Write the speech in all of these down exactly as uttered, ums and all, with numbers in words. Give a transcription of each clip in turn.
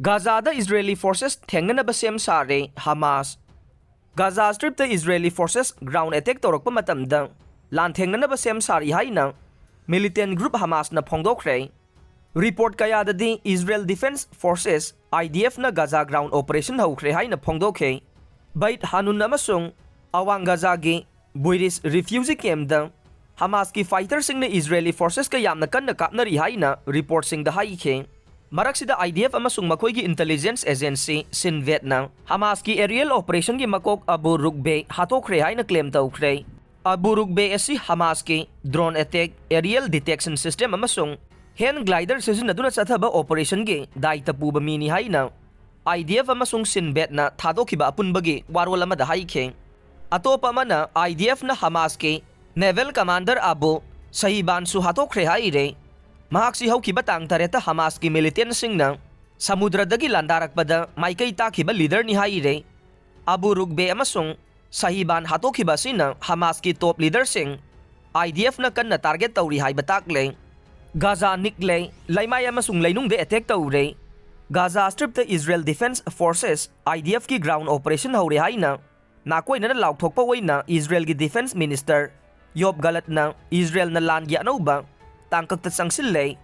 ꯒꯥꯖꯥꯗ Israeli forces ꯊꯦꯡꯅꯅꯕ ꯁꯦꯝ ꯁꯥꯔꯦ Hamas. Gaza strip Israeli forces ground attack ꯇꯧꯔꯛꯄ ꯃꯇꯝꯗ ꯂꯥꯟ ꯊꯦꯡꯅꯅꯕ ꯁꯦꯝ ꯁꯥꯔꯤ ꯍꯥꯏꯅ ꯃꯤꯂꯤꯇꯦꯟ ꯒ꯭ꯔꯨꯞ ꯍꯃꯥꯁꯅ ꯐꯣꯡꯗꯣꯛꯈ꯭ꯔꯦ꯫ ꯔꯤꯄꯣꯔꯠ ꯀꯌꯥꯗꯗꯤ ꯏꯖꯔꯦꯜ ꯗꯤꯐꯦꯟꯁ ꯐꯣꯔꯁꯦꯁ, IDF, ꯅ ꯒꯥꯖꯥ ꯒ꯭ꯔꯥꯎꯟ ꯑꯣꯄꯔꯦꯁꯟ ꯍꯧꯈ꯭ꯔꯦ ꯍꯥꯏꯅ ꯐꯣꯡꯗꯣꯛꯈꯤ꯫ ꯕꯩꯠ ꯍꯥꯅꯨꯟ ꯑꯃꯁꯨꯡ ꯑꯋꯥꯡ ꯒꯥꯖꯥꯒꯤ ꯕꯨꯏꯔꯤꯁ ꯔꯤꯐ꯭ꯌꯨꯖꯤ ꯀꯦꯝꯞꯇ ꯍꯃꯥꯁꯀꯤ ꯐꯥꯏꯇꯔꯁꯤꯡꯅ ꯏꯖꯔꯦꯂꯤ ꯐꯣꯔꯁꯦꯁꯀ ꯌꯥꯝꯅ ꯀꯟꯅ ꯀꯥꯞꯅꯔꯤ ꯍꯥꯏꯅ ꯔꯤꯄꯣꯔꯠꯁꯤꯡꯗ ꯍꯥꯏꯈꯤ꯫ ꯃꯔꯛꯁꯤꯗ IDF ꯑꯃꯁꯨꯡ ꯃꯈꯣꯏꯒꯤ ꯏꯟꯇꯦꯂꯤꯖꯦꯟꯁ ꯑꯦꯖꯦꯟꯁꯤ ꯁꯤꯟꯕꯦꯠꯅ ꯍꯃꯥꯁꯀꯤ ꯑꯦꯔꯤꯌꯦꯜ ꯑꯣꯄꯔꯦꯁꯟꯒꯤ ꯃꯀꯣꯛ ꯑꯕꯨ ꯔꯨꯛꯕꯦ ꯍꯥꯠꯇꯣꯛꯈ꯭ꯔꯦ ꯍꯥꯏꯅ ꯀ꯭ꯂꯦꯝ ꯇꯧꯈ꯭ꯔꯦ꯫ ꯑꯕꯨ ꯔꯨꯛꯕꯦ ꯑꯁꯤ ꯍꯃꯥꯁꯀꯤ drone attack, Ariel detection system ꯑꯃꯁꯨꯡ ꯍꯦꯟ ꯒ꯭ꯂꯥꯏꯗꯔ ꯁꯤꯖꯤꯟꯅꯗꯨꯅ ꯆꯠꯊꯕ ꯑꯣꯄꯔꯦꯁꯟꯒꯤ ꯗꯥꯏꯇ ꯄꯨꯕ ꯃꯤꯅꯤ ꯍꯥꯏꯅ IDF ꯑꯃꯁꯨꯡ ꯁꯤꯟꯕꯦꯠꯅ ꯊꯥꯗꯣꯛꯈꯤꯕ ꯑꯄꯨꯟꯕꯒꯤ ꯋꯥꯔꯣꯜ ꯑꯃꯗ ꯍꯥꯏꯈꯤ꯫ ꯑꯇꯣꯞꯄ ꯑꯃꯅ IDF ꯅ ꯍꯃꯥꯁꯀꯤ ꯅꯦꯚꯦꯜ ꯀꯃꯥꯟꯗꯔ ꯑꯕꯨ ꯁꯍꯤꯕꯥꯟꯁꯨ ꯍꯥꯠꯇꯣꯛꯈ꯭ꯔꯦ ꯍꯥꯏꯔꯦ꯫ ꯃꯍꯥꯛꯁꯤ ꯍꯧꯈꯤꯕ ꯇꯥꯡ ꯇꯔꯦꯠꯇ ꯍꯃꯥꯁꯀꯤ ꯃꯤꯂꯤꯇꯦꯟꯁꯤꯡꯅ ꯁꯃꯨꯗ꯭ꯔꯗꯒꯤ ꯂꯥꯟꯗꯥꯔꯛꯄꯗ ꯃꯥꯏꯀꯩ ꯇꯥꯈꯤꯕ ꯂꯤꯗꯔꯅꯤ ꯍꯥꯏꯔꯦ꯫ ꯑꯕꯨ ꯔꯨꯛꯕꯦ ꯑꯃꯁꯨꯡ ꯁꯍꯤꯕꯥꯟ ꯍꯥꯠꯇꯣꯛꯈꯤꯕ ꯑꯁꯤꯅ ꯍꯃꯥꯁꯀꯤ ꯇꯣꯞ ꯂꯤꯗꯔꯁꯤꯡ IDF ꯅ ꯀꯟꯅ ꯇꯥꯔꯒꯦꯠ ꯇꯧꯔꯤ ꯍꯥꯏꯕ ꯇꯥꯛꯂꯦ꯫ ꯒꯥꯖꯥ ꯅꯤꯛꯂꯦ, ꯂꯩꯃꯥꯏ ꯑꯃꯁꯨꯡ ꯂꯩꯅꯨꯡꯗ ꯑꯦꯇꯦꯛ ꯇꯧꯔꯦ꯫ Gaza strip Israel defence forces, IDF ꯀꯤ ꯒ꯭ꯔꯥꯎꯟ ꯑꯣꯄꯔꯦꯁꯟ ꯍꯧꯔꯦ ꯍꯥꯏꯅ ꯅꯥꯀꯣꯏꯅꯅ ꯂꯥꯎꯊꯣꯛꯄ ꯑꯣꯏꯅ ꯏꯖꯔꯦꯜꯒꯤ ꯗꯤꯐꯦꯟꯁ ꯃꯤꯅꯤꯁꯇꯔ ꯌꯣꯕ ꯒꯂꯠꯅ ꯏꯖꯔꯦꯜꯅ ꯂꯥꯟꯒꯤ ꯑꯅꯧꯕ ꯇꯥꯡꯀꯛꯇ ꯆꯪꯁꯤꯜꯂꯦ,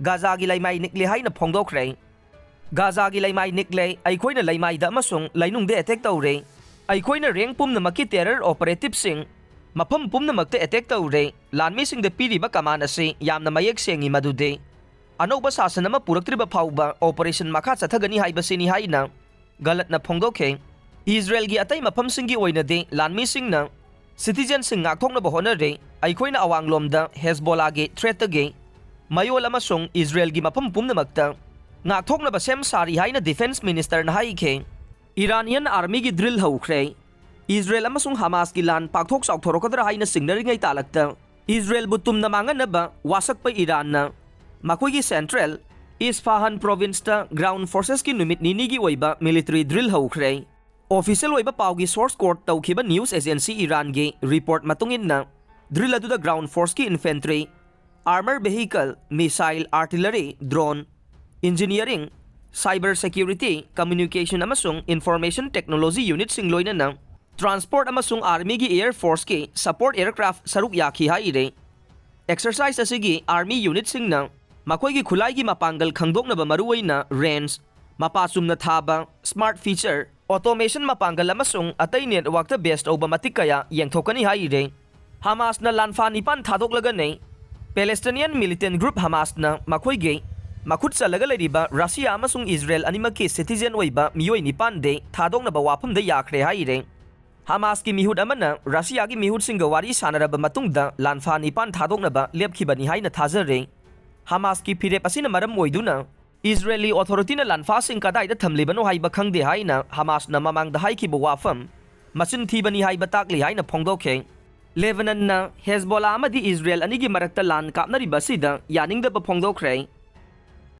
ꯒꯥꯖꯥꯒꯤ ꯂꯩꯃꯥꯏ ꯅꯤꯛꯂꯦ ꯍꯥꯏꯅ ꯐꯣꯡꯗꯣꯛꯈ꯭ꯔꯦ꯫ ꯒꯥꯖꯥꯒꯤ ꯂꯩꯃꯥꯏ ꯅꯤꯛꯂꯦ, ꯑꯩꯈꯣꯏꯅ ꯂꯩꯃꯥꯏꯗ ꯑꯃꯁꯨꯡ ꯂꯩꯅꯨꯡꯗ ꯑꯦꯇꯦꯛ ꯇꯧꯔꯦ꯫ ꯑꯩꯈꯣꯏꯅ ꯔꯦꯡ ꯄꯨꯝꯅꯃꯛꯀꯤ ꯇꯦꯔꯔ ꯑꯣꯄꯔꯦꯇꯤꯚꯁꯤꯡ ꯃꯐꯝ ꯄꯨꯝꯅꯃꯛꯇ ꯑꯦꯇꯦꯛ ꯇꯧꯔꯦ꯫ ꯂꯥꯟꯃꯤꯁꯤꯡꯗ ꯄꯤꯔꯤꯕ ꯀꯃꯥꯟ ꯑꯁꯤ ꯌꯥꯝꯅ ꯃꯌꯦꯛ ꯁꯦꯡꯏ, ꯃꯗꯨꯗꯤ ꯑꯅꯧꯕ ꯁꯥꯁꯟ ꯑꯃ ꯄꯨꯔꯛꯇ꯭ꯔꯤꯕ ꯐꯥꯎꯕ ꯑꯣꯄꯔꯦꯁꯟ ꯃꯈꯥ ꯆꯠꯊꯒꯅꯤ ꯍꯥꯏꯕꯁꯤꯅꯤ ꯍꯥꯏꯅ ꯒꯂꯠꯅ ꯐꯣꯡꯗꯣꯛꯈꯤ꯫ ꯏꯖꯔꯦꯜꯒꯤ ꯑꯇꯩ ꯃꯐꯝꯁꯤꯡꯒꯤ ꯑꯣꯏꯅꯗꯤ ꯂꯥꯟꯃꯤꯁꯤꯡꯅ ꯁꯤꯇꯤꯖꯦꯟꯁꯤꯡ ꯉꯥꯛꯊꯣꯛꯅꯕ ꯍꯣꯠꯅꯔꯤ꯫ ꯑꯩꯈꯣꯏꯅ ꯑꯋꯥꯡꯂꯣꯝꯗ ꯍꯦꯖꯕꯣꯂꯥꯒꯤ ꯊ꯭ꯔꯦꯠꯇꯒꯤ ꯃꯌꯣꯜ ꯑꯃꯁꯨꯡ ꯏꯖꯔꯦꯜꯒꯤ ꯃꯐꯝ ꯄꯨꯝꯅꯃꯛꯇ ꯉꯥꯛꯊꯣꯛꯅꯕ ꯁꯦꯝ ꯁꯥꯔꯤ ꯍꯥꯏꯅ ꯗꯤꯐꯦꯟꯁ ꯃꯤꯅꯤꯁꯇꯔꯅ ꯍꯥꯏꯈꯤ꯫ ꯏꯔꯥꯅꯤꯌꯟ ꯑꯥꯔꯃꯤꯒꯤ ꯗ꯭ꯔꯤꯜ ꯍꯧꯈ꯭ꯔꯦ꯫ ꯏꯖꯔꯦꯜ ꯑꯃꯁꯨꯡ ꯍꯃꯥꯁꯀꯤ ꯂꯥꯟ ꯄꯥꯛꯊꯣꯛ ꯆꯥꯎꯊꯣꯔꯛꯀꯗ꯭ꯔꯥ ꯍꯥꯏꯅ ꯆꯤꯡꯅꯔꯤꯉꯩ ꯇꯥꯂꯛꯇ ꯏꯖꯔꯦꯜꯕꯨ ꯇꯨꯝꯅ ꯃꯥꯡꯍꯟꯅꯕ ꯋꯥꯁꯛꯄ ꯏꯔꯥꯟꯅ ꯃꯈꯣꯏꯒꯤ ꯁꯦꯟꯇ꯭ꯔꯦꯜ ꯏꯁꯐꯥꯍꯥꯟ ꯄ꯭ꯔꯣꯚꯤꯟꯁꯇ ꯒ꯭ꯔꯥꯎꯟ ꯐꯣꯔꯁꯦꯁꯀꯤ ꯅꯨꯃꯤꯠ ꯅꯤꯅꯤꯒꯤ ꯑꯣꯏꯕ ꯃꯤꯂꯤꯇꯔꯤ ꯗ꯭ꯔꯤꯜ ꯍꯧꯈ꯭ꯔꯦ꯫ ꯑꯣꯐꯤꯁꯤꯌꯦꯜ ꯑꯣꯏꯕ ꯄꯥꯎꯒꯤ ꯁꯣꯔꯁ ꯀꯣꯠ ꯇꯧꯈꯤꯕ ꯅ꯭ꯌꯨꯁ ꯑꯦꯖꯦꯟꯁꯤ ꯏꯔꯥꯟꯒꯤ ꯔꯤꯄꯣꯔꯠ ꯃꯇꯨꯡ ꯏꯟꯅ, ꯗ꯭ꯔꯤꯜ ꯑꯗꯨꯗ ꯒ꯭ꯔꯥꯎꯟ ꯐꯣꯔꯁꯀꯤ infantry, armour vehicle, missile, artillery, drone, engineering, cyber security, communication ꯑꯃꯁꯨꯡ information technology unitꯁꯤꯡ ꯂꯣꯏꯅꯅ transport ꯑꯃꯁꯨꯡ armyꯒꯤ air forceꯀꯤ support aircraft ꯁꯔꯨꯛ ꯌꯥꯈꯤ ꯍꯥꯏꯔꯦ꯫ Exercise ꯑꯁꯤꯒꯤ army unitꯁꯤꯡꯅ ꯃꯈꯣꯏꯒꯤ ꯈꯨꯠꯂꯥꯏꯒꯤ ꯃꯄꯥꯡꯒꯜ ꯈꯪꯗꯣꯛꯅꯕ ꯃꯔꯨꯑꯣꯏꯅ range, ꯃꯄꯥ ꯆꯨꯝꯅ ꯊꯥꯕ, smart feature, automation ꯃꯄꯥꯡꯒꯜ ꯑꯃꯁꯨꯡ ꯑꯇꯩ networkꯇ base ꯇꯧꯕ ꯃꯇꯤꯛ ꯀꯌꯥ ꯌꯦꯡꯊꯣꯛꯀꯅꯤ ꯍꯥꯏꯔꯦ꯫ ꯍꯃꯥꯁꯅ ꯂꯥꯟꯐꯥ ꯅꯤꯄꯥꯟ ꯊꯥꯗꯣꯛꯂꯒꯅꯤ꯫ Palestinian militant group ꯍꯃꯥꯁꯅ ꯃꯈꯣꯏꯒꯤ ꯃꯈꯨꯠ ꯆꯜꯂꯒ ꯂꯩꯔꯤꯕ ꯔꯁꯤꯌꯥ ꯑꯃꯁꯨꯡ ꯏꯖꯔꯦꯜ ꯑꯅꯤꯃꯛꯀꯤ citizen ꯑꯣꯏꯕ ꯃꯤꯑꯣꯏ ꯅꯤꯄꯥꯟꯗꯤ ꯊꯥꯗꯣꯛꯅꯕ ꯋꯥꯐꯝꯗ ꯌꯥꯈ꯭ꯔꯦ ꯍꯥꯏꯔꯦ꯫ ꯍꯃꯥꯁꯀꯤ ꯃꯤꯍꯨꯠ ꯑꯃꯅ ꯔꯁꯤꯌꯥꯒꯤ ꯃꯤꯍꯨꯠꯁꯤꯡꯒ ꯋꯥꯔꯤ ꯁꯥꯟꯅꯔꯕ ꯃꯇꯨꯡꯗ ꯂꯥꯟꯐꯥ ꯅꯤꯄꯥꯟ ꯊꯥꯗꯣꯛꯅꯕ ꯂꯦꯞꯈꯤꯕꯅꯤ ꯍꯥꯏꯅ ꯊꯥꯖꯔꯦ꯫ ꯍꯃꯥꯁꯀꯤ ꯐꯤꯔꯦꯞ ꯑꯁꯤꯅ ꯃꯔꯝ ꯑꯣꯏꯗꯨꯅ ꯏꯖꯔꯦꯂꯤ authorityꯅ ꯂꯥꯟꯐꯥꯁꯤꯡ ꯀꯗꯥꯏꯗ ꯊꯝꯂꯤꯕꯅꯣ ꯍꯥꯏꯕ ꯈꯪꯗꯦ ꯍꯥꯏꯅ ꯍꯃꯥꯁꯅ ꯃꯃꯥꯡꯗ ꯍꯥꯏꯈꯤꯕ ꯋꯥꯐꯝ ꯃꯆꯤꯟ ꯊꯤꯕꯅꯤ ꯍꯥꯏꯕ ꯇꯥꯛꯂꯤ ꯍꯥꯏꯅ ꯐꯣꯡꯗꯣꯛꯈꯤ꯫ ꯂꯦꯕꯅꯟꯅ ꯍꯦꯖꯕꯣꯂꯥ ꯑꯃꯗꯤ ꯏꯖꯔꯦꯜ ꯑꯅꯤꯒꯤ ꯃꯔꯛꯇ ꯂꯥꯟ ꯀꯥꯞꯅꯔꯤꯕ ꯑꯁꯤꯗ ꯌꯥꯅꯤꯡꯗꯕ ꯐꯣꯡꯗꯣꯛꯈ꯭ꯔꯦ꯫